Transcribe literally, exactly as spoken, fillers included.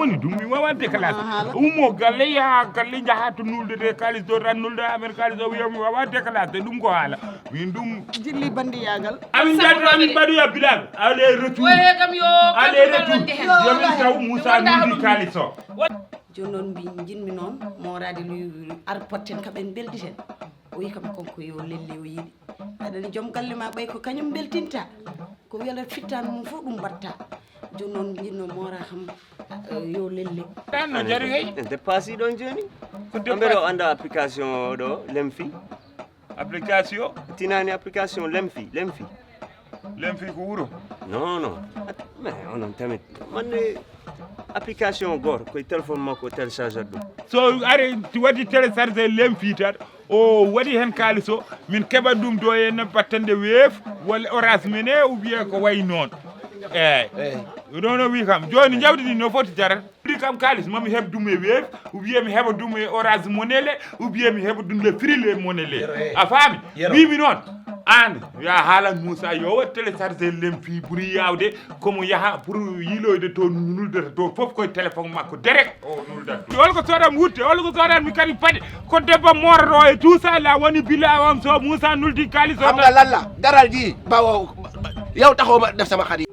Woni ɗum mi wawa déclassé. Ummo galle yaha galle jaha to nulde de kalis do tan nulde amen kalis o wiya mi wawa déclassé ɗum ko haala. Min ɗum jilli bandiyaagal. Amin jaddu amin mbaɗoya bilal aller retour. Aller retour yomin taw Moussa nuldi kalis o. Jooni noon mbi jinmi noon mooraade luy ar potten ka ɓen belɗiten. O wi kam kanko yo lelle o yiɗi. Aɗani joom galle ma ɓay ko kañum beltinta. Ko wela fittan mum fof ɗum mbatta. Jooni noon jinno moora kam eh, yo lelle. Tan no jari kay. Nde paasi ɗon jooni. Ko de ambere o paasi. Anda application ɗo lemfi. Application. Tinani application lemfi lemfi. Lemfi ko wuro. Non non. Mais onon tamit manne application goto koye téléphone makko télécharge ɗum. So ari ti waɗi télécharge lemfi tan o waɗi hen kalis o min keɓa ɗum do e no battande weef walla orange mene ou bien ko wayi noon. Eyyi. Ɗon o wi kam joni jawdi ndi no foti jarat. Ɗi kam kalis mami heɓ ɗum e weef ou bien mi heɓa ɗum e orange monele ou bien mi heɓa ɗum le frile monele. A faami? Wimi noon an ya haalan moussa yo waɗ télécharge lemfi ɓuri yawde komo yaha pour yiiloyde to nuldata to fof koye téléphone makko direct o nuldat. Holko sodan wutte holko sodan mi kadi paɗe ko debbo mooroto e tout ça la woni bila on so moussa nuldi kalis o. Xam nga lan la daral ji bawo yow taxoo ma def sama xarit.